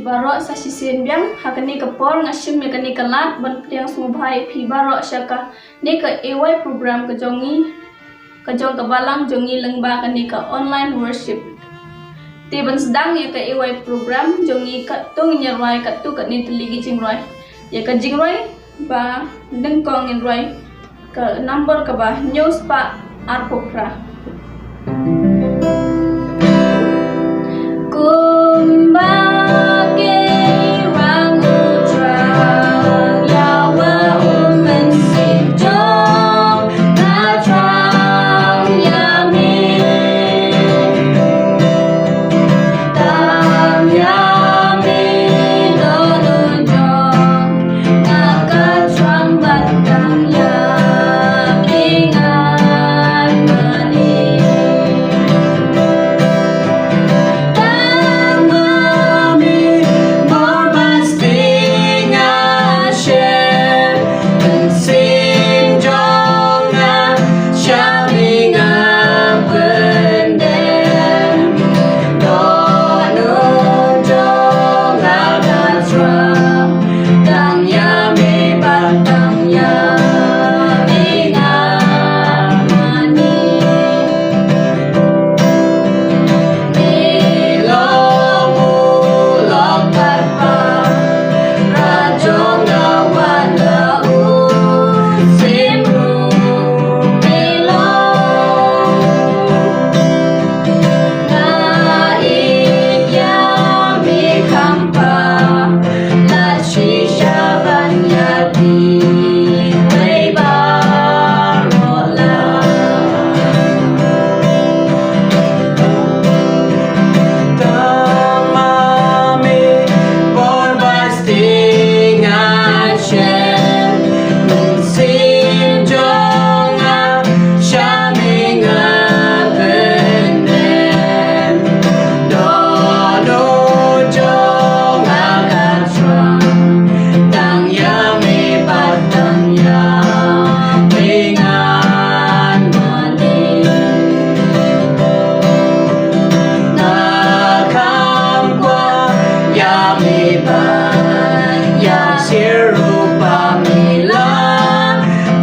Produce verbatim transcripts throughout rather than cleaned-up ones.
Baroh sa shisien biang, ha kane ka por nga shim ïa kane ka lad ban pdiang sngewbha ïa phi baroh sha kane ka A Y program ka jong ngi, ka jong ka balang jong ngi lyngba kane ka online worship. Te ban sdang ïa ka A Y program jong ngi, katto ngin ïa rwai katto katne tylli ki jingrwai. Ïa ka jingrwai ba nyngkong ngin rwai ka number kaba hynñiew spah arphew phra. Kumba ki rang u Trai, ïa wa u mynsiem jong nga, Trai ïa mi. Tang ïa mi don u jong nga, ka Trai bad tang ïa mi ngan mane. Tang ma mi bor ba sting nga shem, mynsiem jong nga sha mi nga pyndem. Don u jong nga, ka Trai, tang ïa mi bad tang ïa mi ngan mane. Mi long u lok bad para jong nga, wat la u siem ruh mi long. Nga ïeit ïa mi kham pala, shisha ban ïa kiwei baroh la. Tang ma mi bor ba sting nga shem, mynsiem jong nga sha mi nga pyndem. Don u jong nga, ka Trai, tang ïa mi bad tang ïa mi ngan mane. Nga kham kwah ïa mi ban ïa sir ruh ba mi la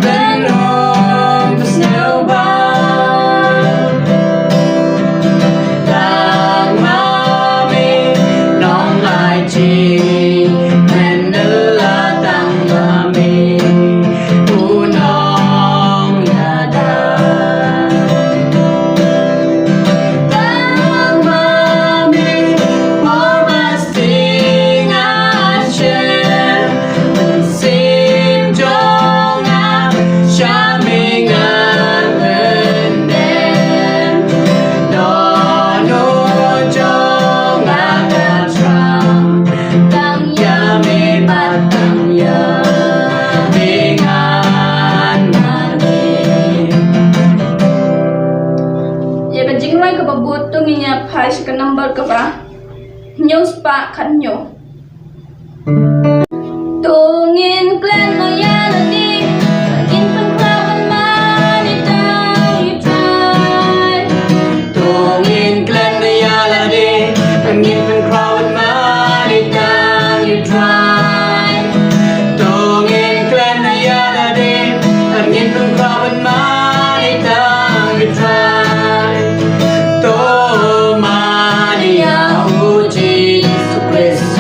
pynlong pynslem ba. Tang ma mi nongai jingmynhylla, tang ma mi u nongïada. Tang ma mi bor ba sting nga shem, mynsiem jong nga sha mi nga pyndem. Don u jong nga, ka Trai, tang ïa mi bad tang ïa mi ngan mane. Ïa ka jingrwai kaba bud to ngin ïa phai sha ka number kaba hynñiew spah khathynñiew. To ngin klet noh ïa lade, ngin pynkhraw ban mane tang ïa u Trai. To ngin klet noh ïa lade, ngin pynkhraw ban mane tang ïa u Trai. To ngin klet noh ïa lade, ngin pynkhraw ban mane tang ïa u Trai. To mane ïa u Jisu Khrist.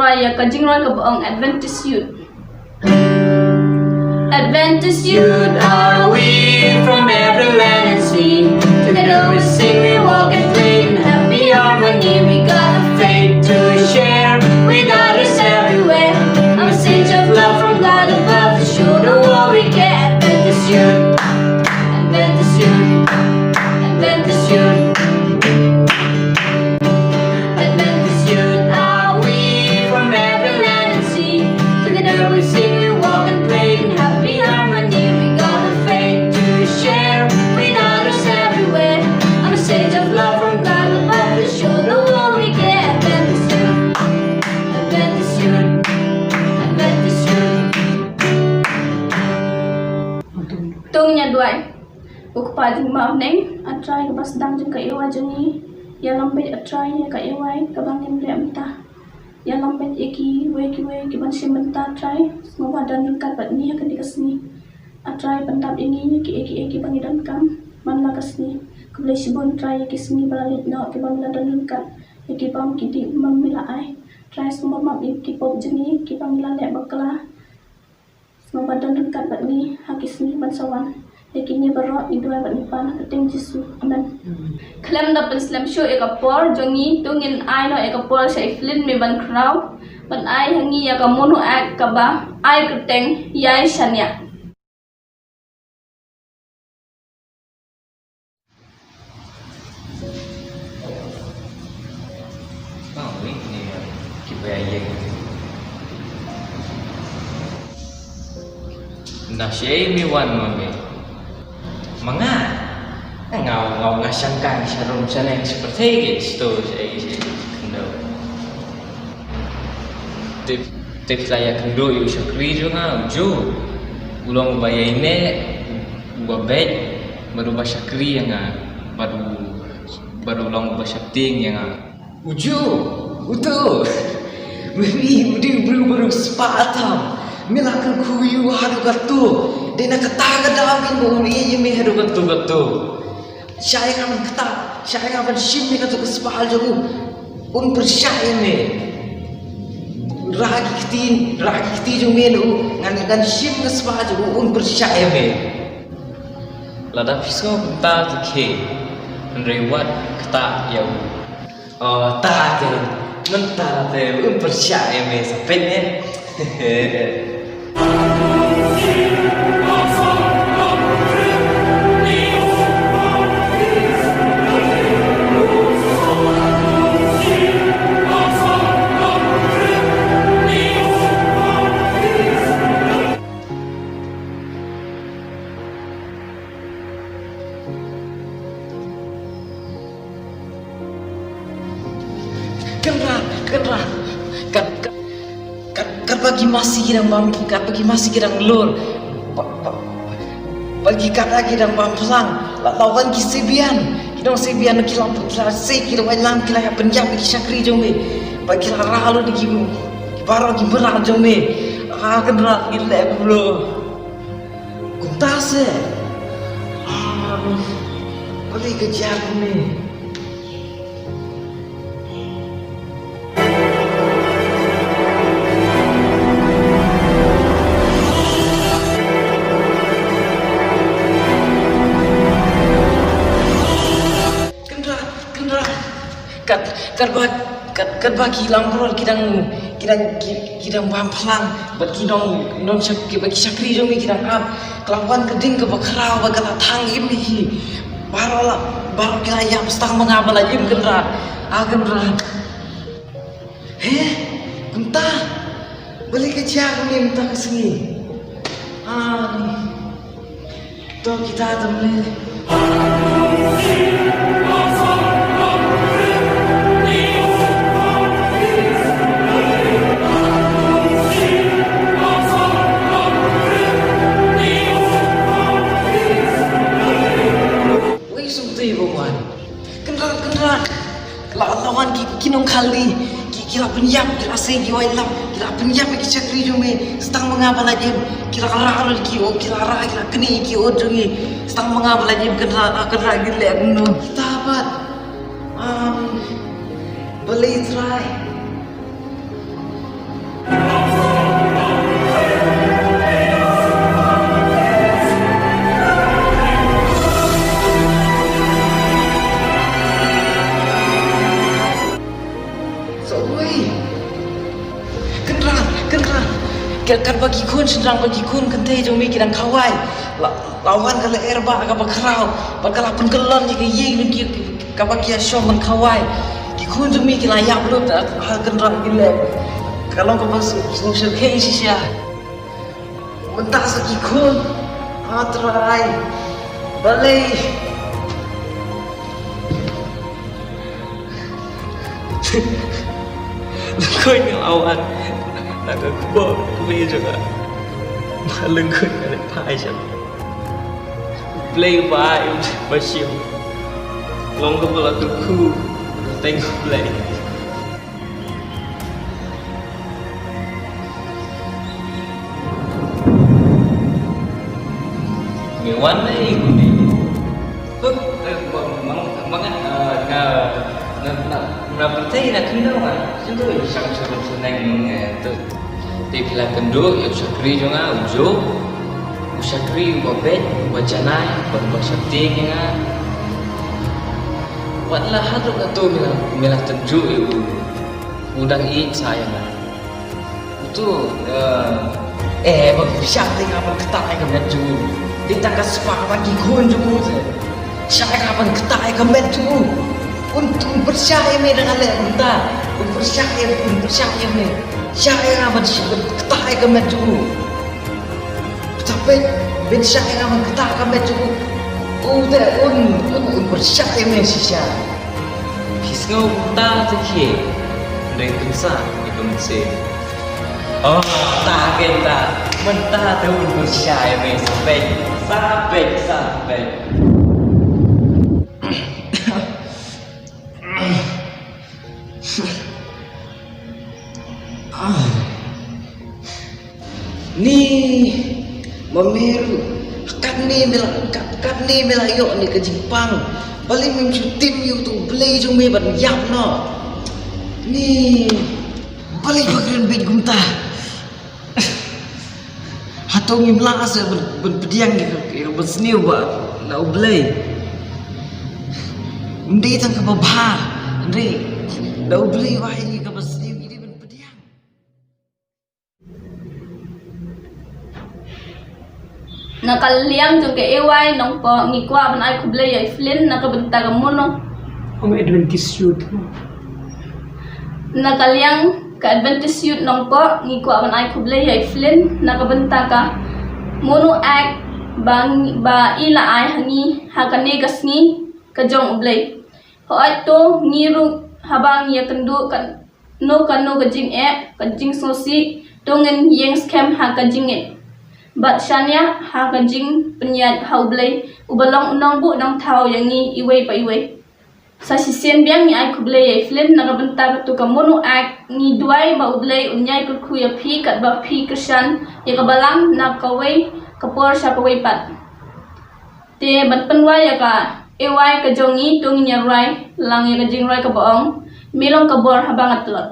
Ïa ka jingrwai kaba ong Adventist Youth. Adventist Youth are we, from every land and sea. Together we sing, we walk and play in happy harmony. We got a faith to share with others everywhere. A message of love from God above to show the world we care. Adventist Youth, Adventist Youth, Adventist Youth. Adventist Youth are we, from every land and sea. Together we sing, we walk and play in happy harmony. We got the faith to share with others everywhere. A message of love from God above to show the world we care. Adventist Youth, Adventist Youth, Adventist Youth. To ngin ïa duwai. Ko Kpa jong ngi ba ha bneng, A Trai kaba sdang jong ka A Y jong ngi, ïalam beit A Trai ïa ka A Y kaba ngin leh mynta. Ïalam beit ïa kiwei kiwei kiban shim bynta, A Trai, sngewbha don ryngkat bad ngi ha kane ka sngi. A Trai, pyndap ïa ngi ïa kiei kiei kiba ngi donkam man la ka sngi. Khublei shibun Trai ïa ki sngi ba la leit noh kiba ngi la don ryngkat, ïa ki bam ki dih ba ngi la ai. Trai, sngewbha map ïa ki pop jong ngi kiba ngi la leh bakla. Sngewbha don ryngkat bad ngi ha ki sngi ban sa wan. Ïa kine baroh ngi duwai bad ngi pan ha ka kyrteng Jisu. Amen. Khlem da pynslem shuh ïa ka por jong ngi, to ngin ai noh ïa ka por sha i Flynn me ban khraw ban ai ha ngi ïa ka mono act kaba ai kyrteng Ïai Shaniah. Nda shaei me wan ma me? Ma nga, nga, nga, nga shangkang sha rum sha neng sha pyrthei ki sto shaei shaei. Nda. Te, te phi la ïakynduh ïa u shakri jong nga, u Joe. U long uba ïaineh, uba beit, bad uba shakri ïa nga, bad u, bad u long uba sheptieng ïa nga. U Joe, uto. Me, me, u dei u briew uba riewspah tam. Me la kyrkhu ïa u haduh kato. Dei na kata ka daw kein ba un ïeit ïa me haduh kato kato. Shah ïa nga ban ktah, shah ïa nga ban shim ïa kato ka spah jong u. Un pyrshah ïa me. Rah ki kti, rah ki kti jong me na u, ngan, ngan shim ka spah jong u, un pyrshah ïa me. Lada phi sngew kumta te khie, hynrei wat ktah ïa u. Oh, ta te, mynta te, un pyrshah ïa me sa peit ne. Kynrad, kynrad. Kat, kat, kat, katba ki masi ki dang bam, katba ki masi ki dang lur. Ba, ba, ba ki katba ki dang bam phlang. La, la wan ki Sabian. Ki nong Sabian ki la, ki la sei, ki la wan lang, ki la ïa pynïap ki shakri jong me. Ba ki la rah lut ki, ki baroh ki mrad jong me. Ah, kynrad, ki leh kumno. Kumta se. Ah, balei ka jia kumne. Kynrad, kynrad. Kat, katba, kat, katba ki langbrot ki dang, ki dang, ki, ki dang bam phlang, bad ki nong, nong shak-, ki, bad ki shakri jong me ki dang ap. Ka la wan ka ding kaba khraw, ba ka la thang im ïa ki. Baroh la, baroh ki la ïap, sa tang ma nga ba la im, kynrad. Ah, kynrad. He? Kumta? Balei ka jia kumne mynta ka sngi? Ah. To kita te mlien. Wei sngewthuh ba wan. Kynrad, kynrad. La, la wan ki, ki nongkhaldi, ki, ki la pynïap, ki la sei ki waitlam, ki la pynïap ki shakri jong me, sa tang ma nga ba la im, ki la rah lut ki, oh, ki la rah, ki la knieh ki, oh, jong ngi, sa tang ma nga ba la im, kynrad, ah, kynrad, ngi leh kumno. Kita pat, um, balei Trai. Kynrad, ka, katba ki khun shynrang bad ki khun kynthei jong me ki dang khawai, la, la wan ka lyer ba kaba khraw, bad ka la pynkyllon ïa ka ïing jong ki, kaba ki shong ban khawai. Ki khun jong me ki la ïap lut, ah, ah, Kynrad, ki leh. Ka long kaba sngewsih shisha. Mynta sa ki khun. Ah, Trai. Balei. Lyngkhuid nga la wan na ka kpoh kmie jong nga. Ba lyngkhuid nga leit phai sha U Blei ba ai, U Blei ba shim. Long kaba la kyrkhu kyrteng U Blei. Me wan ei kuni. Huk, eh, ma, ma, ma nga, eh, nga, nga, nga, nga pyrthei na khyndew nga. Shu tu shang shu tu neng, eh, tu. Te phi la kynduh ïa u shakri jong nga, u Job. U shakri uba beit, uba janai, uba, uba sheptieng ïa nga. Wat la haduh katto me la, me la tynjuh ïa u. U dang ïeit sa ïa nga. Uto, eh, eh, ba pyrshah ïa nga ban ktah ïa ka met jong u. Dei tang ka spah ba ki khun jong u te. Shah ïa nga ban ktah ïa ka met jong u. Un, un pyrshah ïa me da nga leh kumta. Un pyrshah ïa, un pyrshah ïa me. Shah ïa nga ban sh-, ban ktah ïa ka met jong u. Pyrshah peit, ban shah ïa nga ban ktah ïa ka met jong u. U te un, un, un pyrshah ïa me shisha. Phi sngew mynta te khie. Hynrei pynshah ïa ka mynsiem. Oh, ta ke ta. Mynta te un pynshah ïa me sa peit. Sa peit, sa peit. Ni ma me ruh, katne me la, kat, katne me la ïoh ne ka jingpang. Balei mem shu tim ïa uto U Blei jong me ban ïap noh. Ni balei ba kren beit kumta. Hato ngim lah sa ban, ban pdiang ïa ka, ïa ka basniew ba na U Blei. Ym dei tang kaba bha, hynrei da U Blei wai ïa ka basniew ngi dei ban pdiang. Na ka liang jong ka A Y Nongpoh ngi kwah ban ai khublei ïa i Flynn na ka bynta ka mono. Home Adventist Youth. Na ka liang ka Adventist Youth Nongpoh ngi kwah ban ai khublei ïa i Flynn na ka bynta ka mono act ba, ba i la ai ha ngi ha kane ka sngi ka jong U Blei. Hooid to ngi ruh haba ngi ïakynduh ka kano kano ka jingeh, ka jingsngewsih, to ngin ïeng skhem ha ka jingngeit bad shaniah ha ka jingpynïaid ha U Blei uba long u nongbuh nongthaw ïa ngi iwei pa iwei. Sa shisien biang ngi ai khublei ïa i Flynn na ka bynta katu ka mono act, ngi duwai ba U Blei un ïai kyrkhu ïa phi katba phi kyrshan ïa ka balang na kawei ka por sha kawei pat. Te ban pynwai ïa ka A Y ka jong ngi to ngin ïa rwai lang ïa ka jingrwai kaba ong, Me long ka bor haba nga tlot.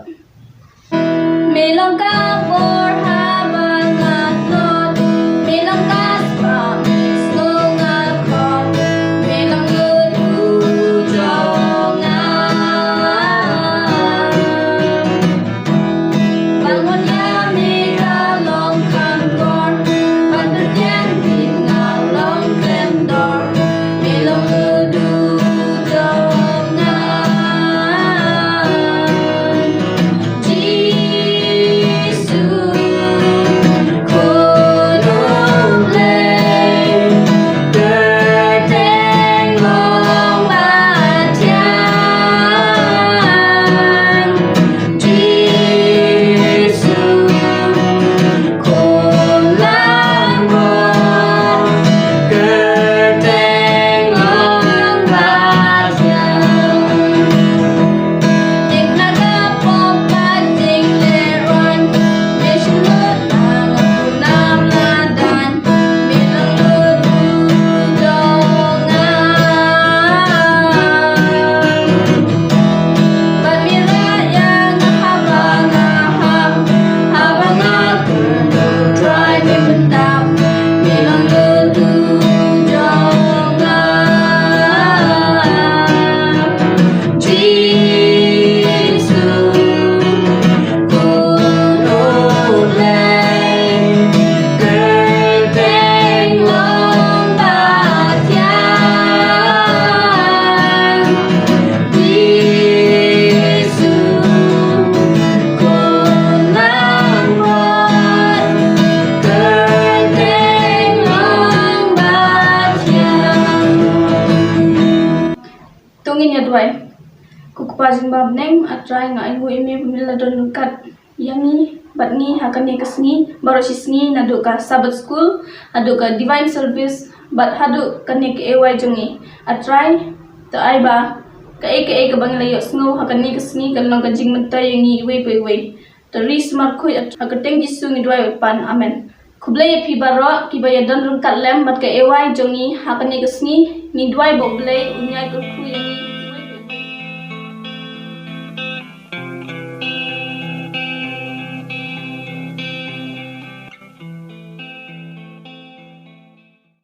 Me long ka bor haba nga tlot. Me long ka spah, me sngew nga khot. Me long ka tu jong nga. Ba ngan ïa me ka long kham kor, ban pyndiang ïa nga long khlem dor, me long u du jong nga. Jisu, Ko Kpa jong ngi ba ha bneng, A Trai, nga ainguh ïa me ba me la don ryngkat ïa ngi bad ngi ha kane ka sngi, baroh shi sngi, naduh ka Sabbath School haduh ka Divine Service bad haduh kane ka A Y jong ngi. A Trai, to ai ba kaei kaei kaba ngi la ïohsngew ha kane ka sngi kan long ka jingmyntoi ïa ngi iwei pa iwei. To ri sumar khuid, ha ka kyrteng Jisu ngi duwai bad pan. Amen. Khublei ïa phi baroh kiba ïa don ryngkat lem bad ka A Y jong ngi ha kane ka sngi. Ngi duwai ba U Blei un ïai kyrkhu ïa ngi